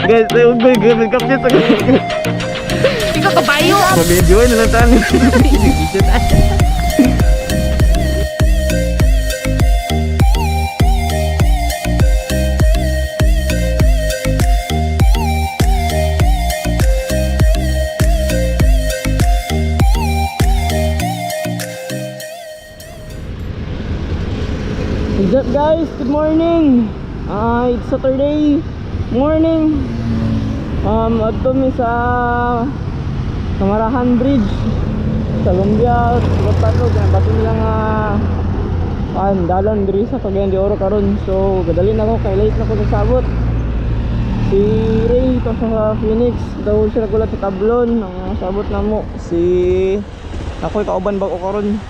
Guys, ay ugol gud capture sa. Ikaw kabayo. Mag-video na lang tayo. Video tayo. What's up, guys? Good morning! It's Saturday morning. Adto mi sa Samarahan Bridge sa Lumbia, Talo, ginabato nila nga an dalan diri sa Cagayan de Oro karon. So, gadali na ako kay late na ko sa sabot. Si Ray to sa Phoenix, daw siya nagulat sa Tablon, ang sabot na mo. Si ako'y kauban bag-o karon.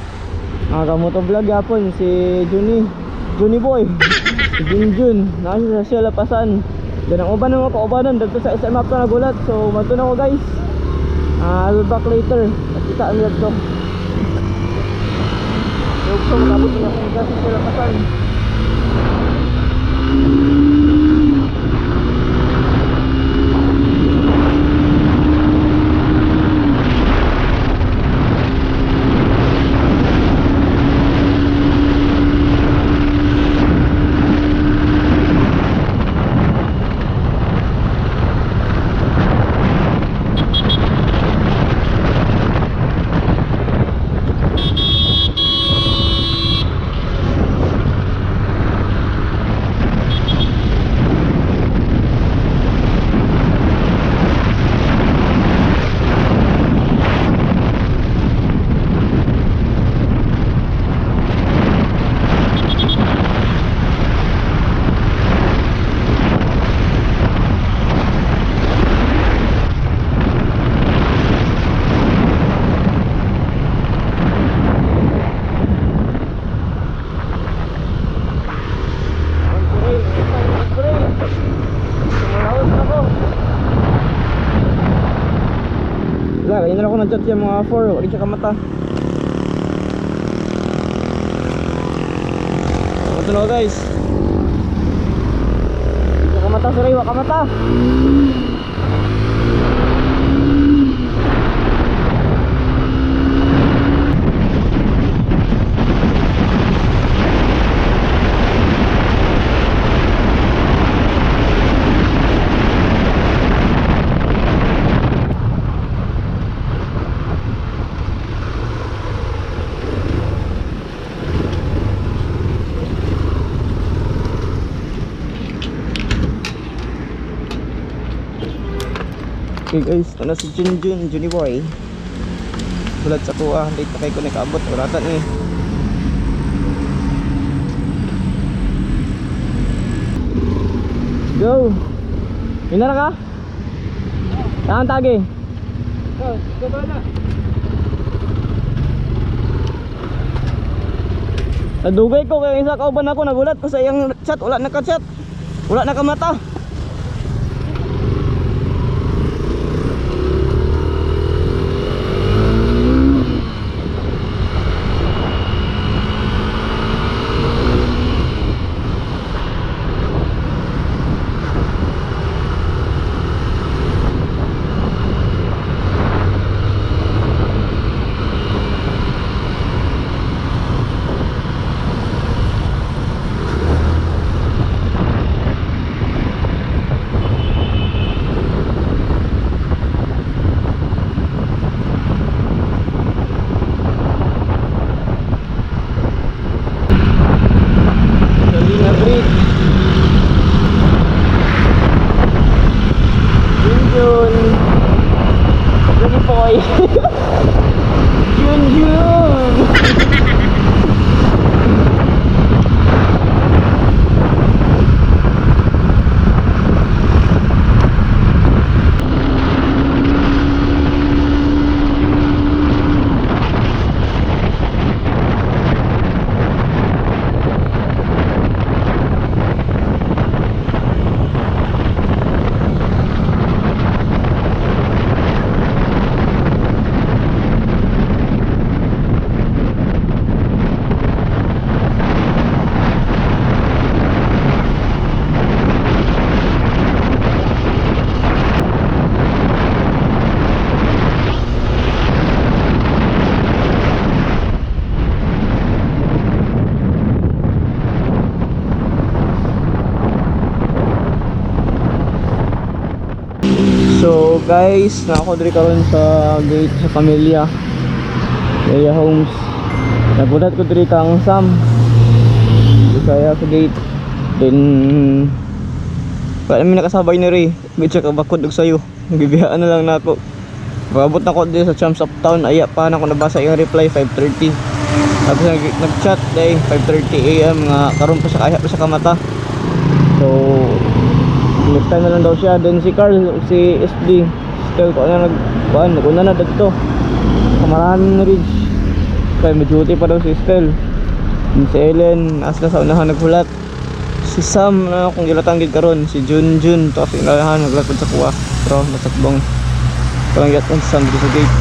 Ang kamoto vlog yapon si Juni, Juni Boy. Si Junjun, nasa sa siya lapasan. Dan ang uban ng mga kaubanan dito sa SM Uptown nagulat. So, madto na ko, guys. I'll be back later. Nakita ang dito. So, gusto makabot na akong gas sa lapasan. Ray, Ray. Sumulaos na ko. Wala, kanina na ako nag-chat siya mga 4. Wala siya kamata. Ito na, guys. Di siya kamata si Ray, wa kamata. Okay guys, ito na si Junjun, Juni Boy. Bulat sa kuha, late na kayo ko nakaabot. Uratan eh. Go! Yun na ka? Saan tagi? Oh, na. Nadugay ko kaya isa kauban ako, nagulat ko sa iyang chat, wala na ka chat. Wala na ka mata. Guys? Na ako diri karon sa gate sa pamilya. Leia Homes. Nagulat ko diri kang Sam. Kaya sa gate. Then wala namin nakasabay ni Ray. Gid siya kabakod og sayo. Gibiyaan na lang nako. Pag-abot na ko diri sa Champs Uptown, aya pa na ko nabasa yung reply 5:30. Tapos nag-chat day 5:30 AM nga karon pa siya kaya pa siya kamata. So next time na lang daw siya. Then si Carl, si SD, still ko na nag kuan, naguna na dadto. Kamarahan na ridge. Kaya may duty pa daw si Estel. Then si Ellen, asa sa unahan naghulat. Si Sam na akong gilatang gid karon, si Junjun to sa unahan naglakod sa kuwa. Pero nasakbong. Parang yat ang Sam dito sa gate.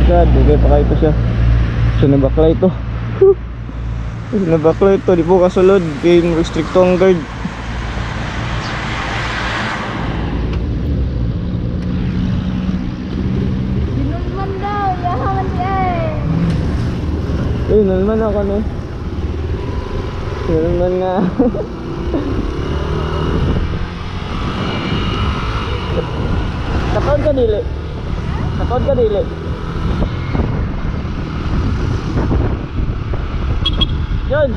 God, dugay pa kayo to siya. Siya nabaklay to. Siya nabaklay to, di po kasulod. Kay restricto ang guard. Binulman daw, yahaman di ay. Eh, naman ako no. Naman nga. Katood ka dili. Katood ka dili. Yun.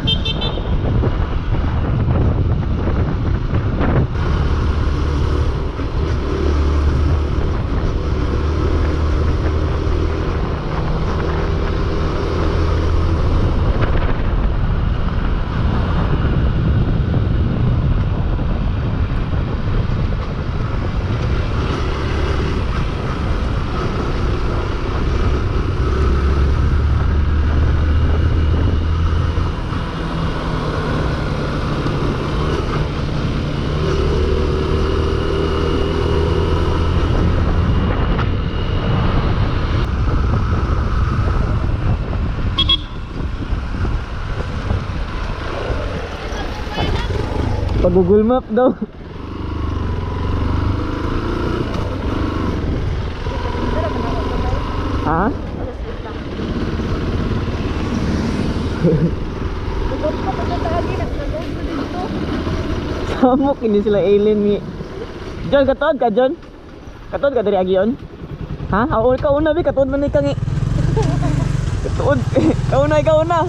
Pag Google Map daw. Ha? Bukod pa pa sa tagi, nagsalog ko dito. Samok ini sila alien ni. John, katuod ka John? Katuod ka diri agion? Ha? Ako ikaw una bi katuod man ni kang. Katuod. Ikaw na, ikaw na.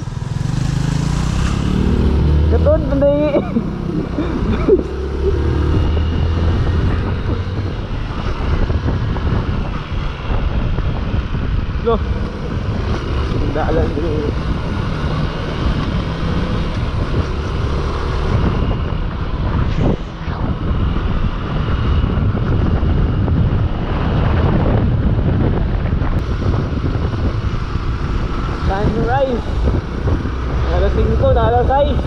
Katuod man dai. Go. Dalan diri. Sunrise. Alas 5 na alas 6.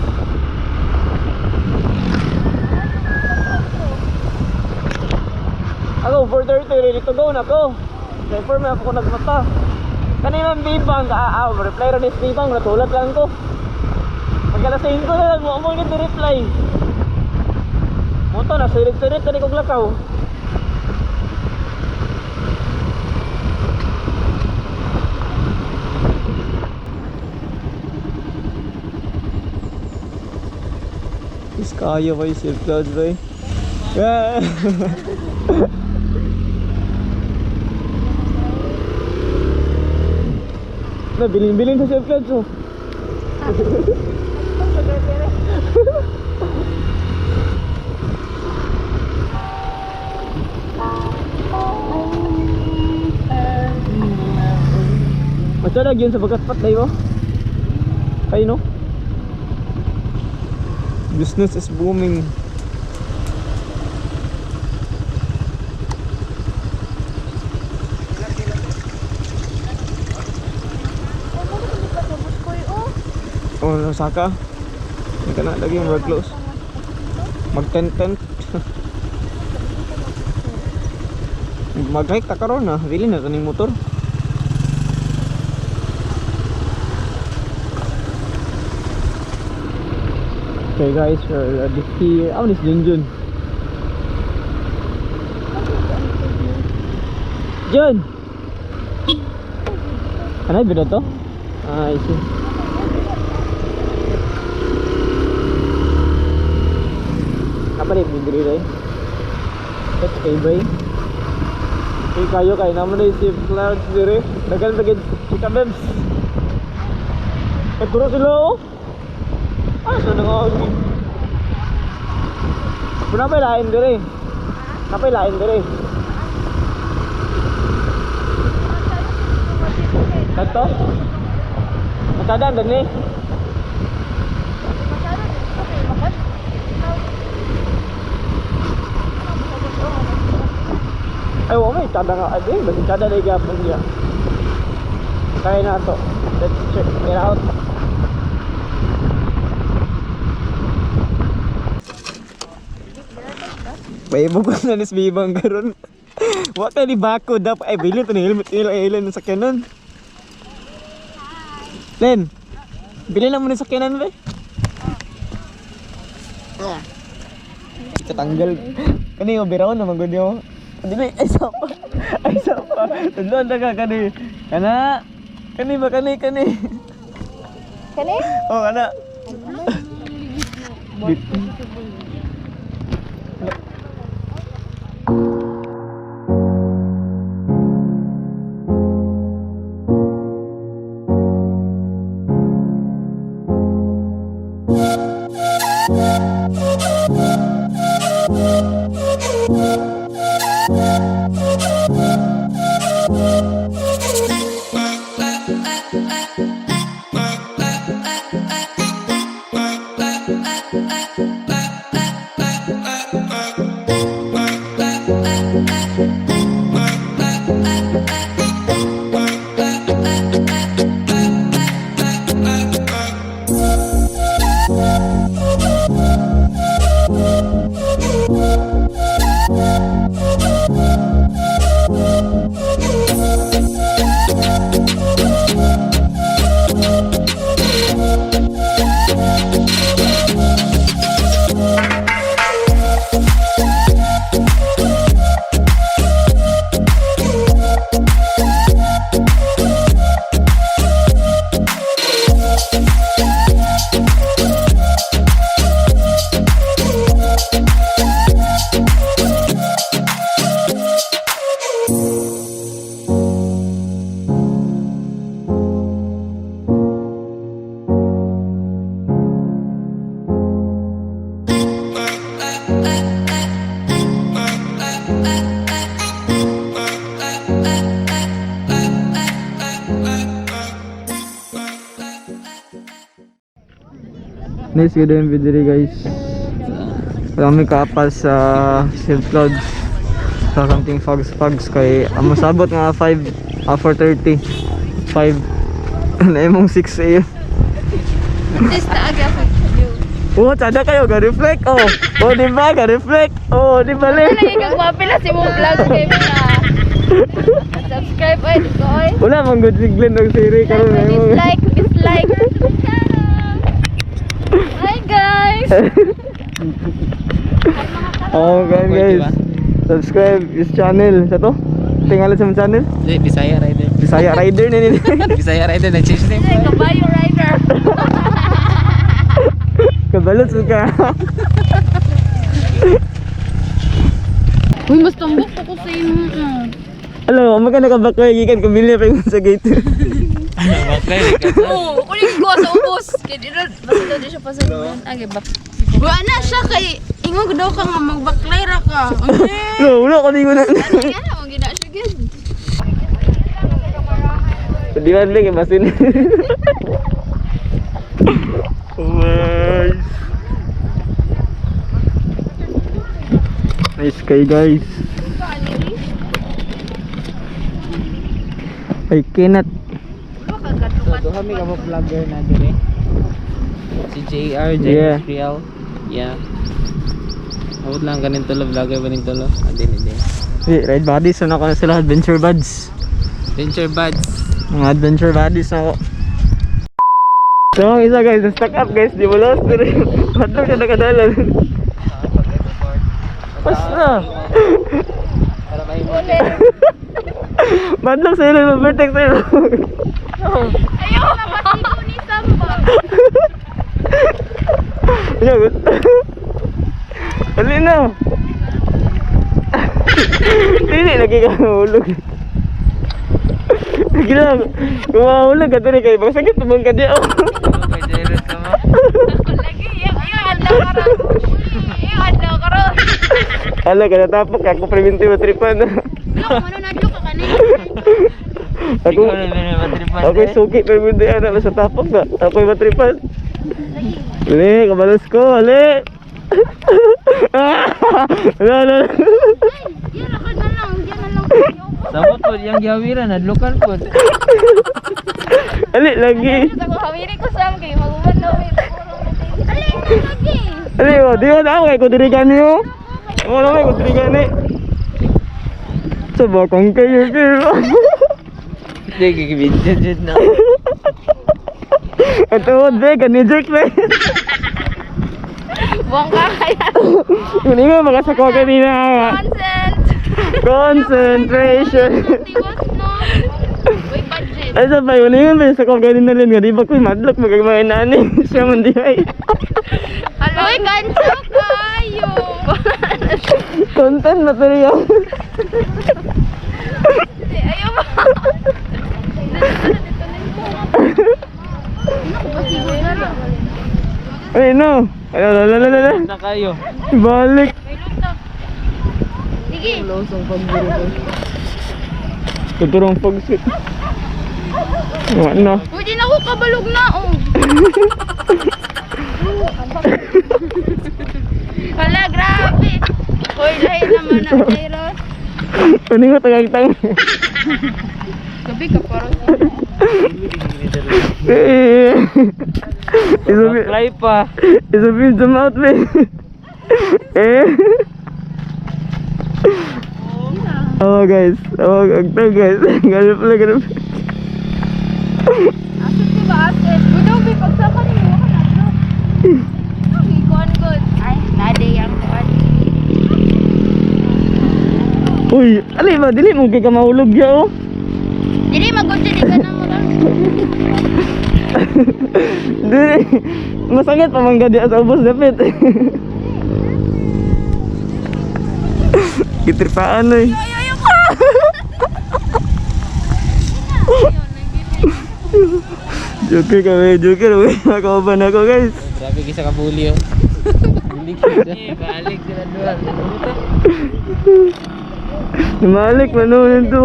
Ako, 4:30, ready to go na ko. Driver, may ako nagmata. Kanina ang bibang, reply rin is bibang, natulat lang ko. Pag alas 5 na lang, mo mo ni reply. Moto na, sirit-sirit, kani kong lakaw. Is kaya ba yung safe clouds ba eh? Yeah. Na, bilin-bilin sa safe clouds oh. Masalag yun sa bagatpat na iba. Kayo no? Business is booming. Oh, mo ko lipat sa bus ko oh. Oh, Osaka. Hindi ka na lagi yung road close. Mag tent tent. Mag-hike ta karon ah. Bili na kaning motor. Okay guys, we're already here. Ah, this Junjun. Jun! Ano ba to? Ah, I see. Apa rin, bibili rin? That's okay, boy. Okay kayo kay naman na si clouds dire. Dagan bagid chika bebs. Nagkuro sila oh. Ah, so nang. Puna pa lain dire. Napay lain dire. Kato? Masada ang dani. Ay, wa may tada nga ade, basta tada na gyapon niya. Kaya na to. Let's check it out. Paibog ko na ni Bibang karon. Wa ka ni bako dap ay bilin to ni helmet ila ilan sa sakyanan. Len. Bilin lang mo ni sakyanan be. Katanggal. Kani yung biraw na magud yo. Dili ay sapa. Ay sapa. Tudlon ta ka kani. Kana. Kani ba kani kani. Kani? Oh kana. Nice good yung video guys. Marami kapal sa St. Clouds. Sa something fogs fogs kay ang masabot nga 5 4:30. 5 na imong 6 AM. This taaga ko you. Oh, tada kayo ga reflect oh. Oh, di ba ga reflect? Oh, di ba le? Ano lagi kag mapila si mong vlog kay mga subscribe ay ko oy. Wala man good si Glenn og siri karon na imong. Dislike, dislike. Hi guys. Oh, guys, guys. Subscribe his channel. Sa to? Tingala sa mong channel? Hindi, Bisaya Rider. Bisaya Rider ni ni. Bisaya Rider, na-change name. Ay, kabayo rider. Kabalot sa ka. Uy, mas tumbok ko sa imo. Alam mo, magkano ka ba kayo gikan kamilya pa yung sa gate. Oo, kunin ko sa ubos. Kay di ro basta di siya pasulungan. Ay, bak. Wa na siya kay ingog daw ka nga magbaklay ra ka. No, wala ko ningon na. Ano nga na mo gina siya gyud. Di ba lang basin. Nice. Nice kay guys. I cannot. So, duha mi ka mo vlogger na dire. Si JR, James Real. Yeah. Abot lang ganin tulo, vlogger ba nin tulo? Ah, din, din. Di, ride buddies na ako na sila adventure buds. Venture Buds. Mga adventure buddies na ako. So, ang isa guys, na-stuck up guys, di mo lost. Pero, ba't lang siya nakadalan? Basta. Para may mo. Ba't lang sa'yo lang, overtake sa'yo. Ayaw na pasigo ni Samba. Yeah, good. Dali na. Dili lagi ka mahulog. Lagi lang. Kung mahulog ka diri kay masakit man ka di oh. Kay Jairus ka mo. Lagi, yung adlaw karon. Yung adlaw karon. Ala ka natapok ako preventive tripan. Look, mano nadlo ka kanina. Ako Ikaw na rin matripan. ako suki preventive ana sa tapok na. Ako matripan. Ali, kabalos ko, ali. Ala, ala. Diyan ka na lang, diyan na lang. Sabot po, yung gihawiran, nadlukan po. Ali lagi. Ako hawiri ko sam kay maguman na may Ali, na lagi. Ali, oh, di ba na kay ko diri gani oh. Mo na kay ko diri gani. Sa bakong kayo kayo. Hindi, gigibidyo dyan na. Ito, be, kani jerk be. Buang ka kaya. Hindi nga makasakaw kanina. Consent. Concentration. Tiwas no. Uy, budget. Ay, sa pa yun, yun, sa ko ganun na rin, nga, di ba ko'y madlock, magagmay na ni, siya man di ay. Uy, kanso kayo. Content material. Ayaw ba? Ay, no. Ay, la, la, la, la, la. Na kayo. Balik. Sige. Tuturong pagsit. Ano? Uy, di na ako kabalog na oh. Hala, grabe. Uy, lahi naman na Jairus. Ano yung tagagtang? Gabi ka paro. Eh. Isabi, Apply pa. isabi, zoom out, be. Eh. Oh, guys. Oh, agtang, guys. Ganun pala, ganun pala. Asot di ba asot? Gudaw bi pagsaka ni mo ka na. Kuan good. Ay, nade ang kuan. Uy, alay ba, dili mo kay ka mahulog ya, oh. Dili magod dili ka na mo lang. Dili, masangit pa man gadi sa ubos dapit. Gitripaan oy. Joker kami, joker. Uy, nakauban ako guys. Grabe kisa kabuli oh. Balik sila. Balik sila doon. Namalik, manunin to.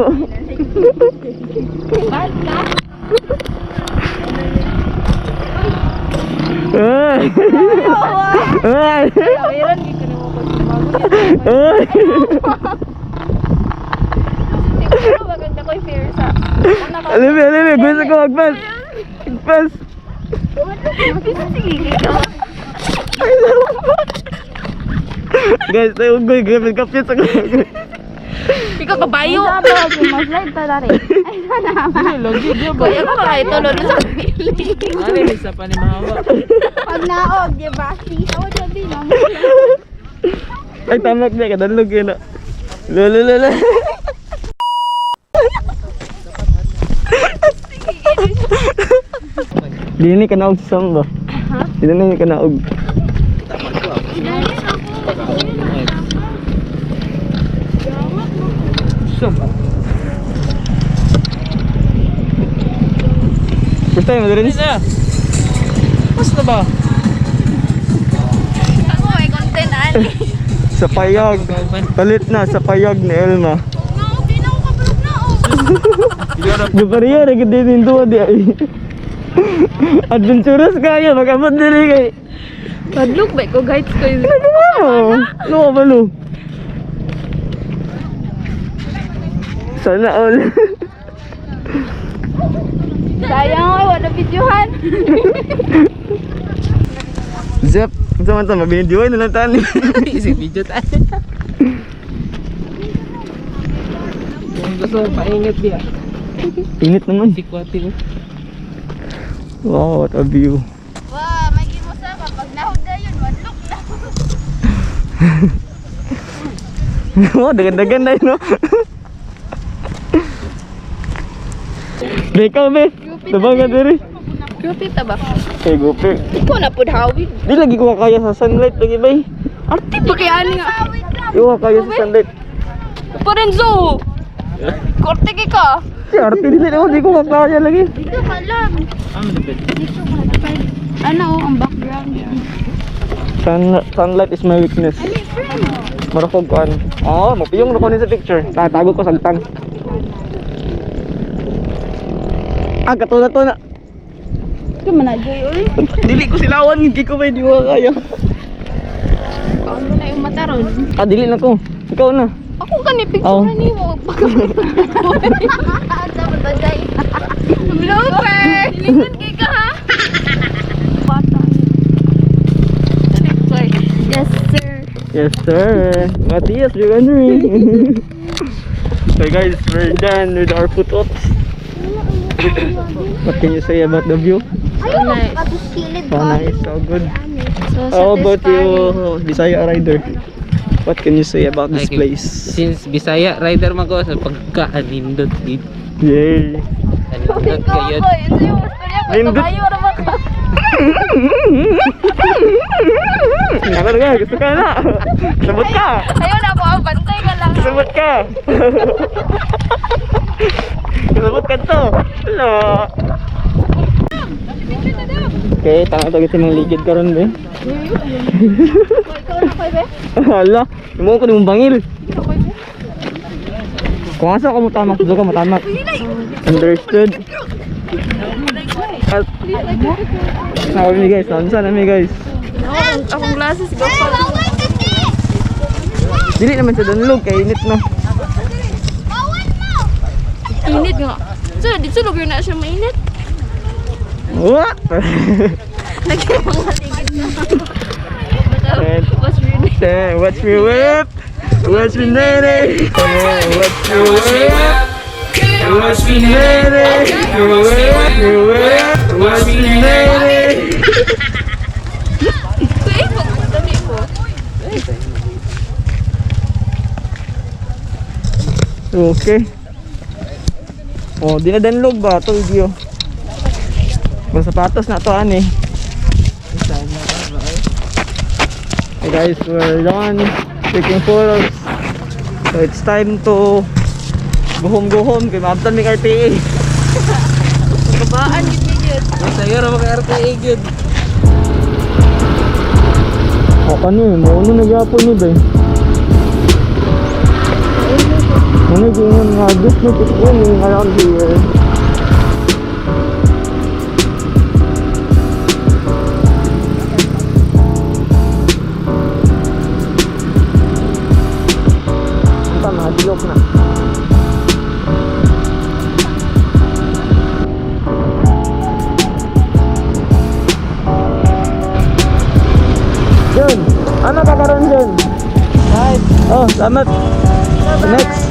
Ay! Ay! Kawiran gid ko nimo pag bago niya. Ay! Ikaw ba ganda ko fear sa. Una ka. Alimi, alimi, gusto ko magpas. Magpas. Sige ka. Guys, tayo ugoy, grabe kapit sa ko. Ikaw kabayo. Mag-slide ta dari. Lagi di ba? Kuya ko kay tulo sa pili. Ano yung isa pa ni Mahawa? Pag naog, di ba? Sisaw sabi no. Ay, tamak na, kadalog yun na. Lala, lala. Dini ka naog sa samba. Dini ka naog. First time, madalin. Na. Basta ba? Ako may content ani. Sa payag. Palit na, sa payag ni Elma. Naog, di na ako kabalog naog. Gapariyo, naging din duwa di ay. Adventurous kayo, mag-abot dili kay. Padlock ba ko guides ko yun. Ano? Ano ka balo? Sana all. Sayang ay wala videohan. Zep, unsa man ta mabidyo na lang tani. Isip video tayo. Kung gusto mo, painit diya. Init naman. Sikwati ko. Wow, what a view. Wa, may gimusa ka pag nahog na yun, madlok na. Wow, dagan-dagan na yun, no? Bekaw, be. Tabang ka diri. Grupi ta ba? Eh, gupi. Ikaw na pud hawid. Di lagi ko kaya sa sunlight lagi, bay. Arte ba kay ani nga? Iwa kaya sa sunlight. Parenzo! Korte kay ka. Si Arte dili na, di ko makaya lagi. Dito ka lang. Ah, malapit. Dito ka. Ano, ang background. Sunlight is my weakness. Ali, friend. Marakog ko ano. Oo, mapiyong na ko ni sa picture. Tatago ko sagtang. Ah, katuna to na. Ito man na, Joy, oy. Dili ko silawan, hindi ko may diwa kaya. Paano na yung mata ron? Ah, dili na ko. Ikaw na. Ako gani picture Oh. na nimo. Blooper! Lingkod kay ka ha. Bata. Yes, sir. Yes, sir. Matias, you're entering. So guys, we're done with our photo-ops. What can you say about the view? So nice. So nice, so good. So How about you, Bisaya Rider? What can you say about this Like, place? Since Bisaya rider man ko sa pagka-anindot gid. Yay! Anindot Ikaw kayo. ako, yun sa'yo, gusto niya, Nindot. pagkabayo ra ba ka? Ako na ka, gusto ka na! Sabot ka! Ayun ako, ah, bantay ka lang. Sabot ka! Sabot ka to! Hello! Okay, tama to kasi mga ligid karon be. Ikaw na koy be. Hala, imo ko nimong bangil. Kung asa ka mo tamak, doon ka matamak. Understood? At, Naku mi guys, naunsa na mi guys. Akong glasses go pa. Dili naman sa danlog kay init no. Init nga. So, dito lugar na siya mainit. What? Lagi mga ligid ka. And- What's really? Eh, watch me whip. Watch me nene. Watch me whip. Watch me nene. Whip, whip. Watch me nene. Kuya, pagpunta ko. Okay. Oh, di na danlog ba ito video? Kung sapatos na to ani. Hey guys, we're done taking photos. So it's time to go home kay maabtan mi RTA. Kabaan, gid ni gid. Sa'yo ra mga RTA gid. O kani, mo ano nagyapon ni bay. Ano gyud nga this look is raining around here. Unta mahadlok na. Jun, ano ka karon Jun? Hi. Oh, salamat. Next.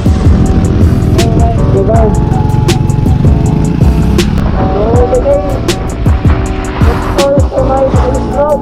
Goodbye. So, okay guys. Let's go to my vlog.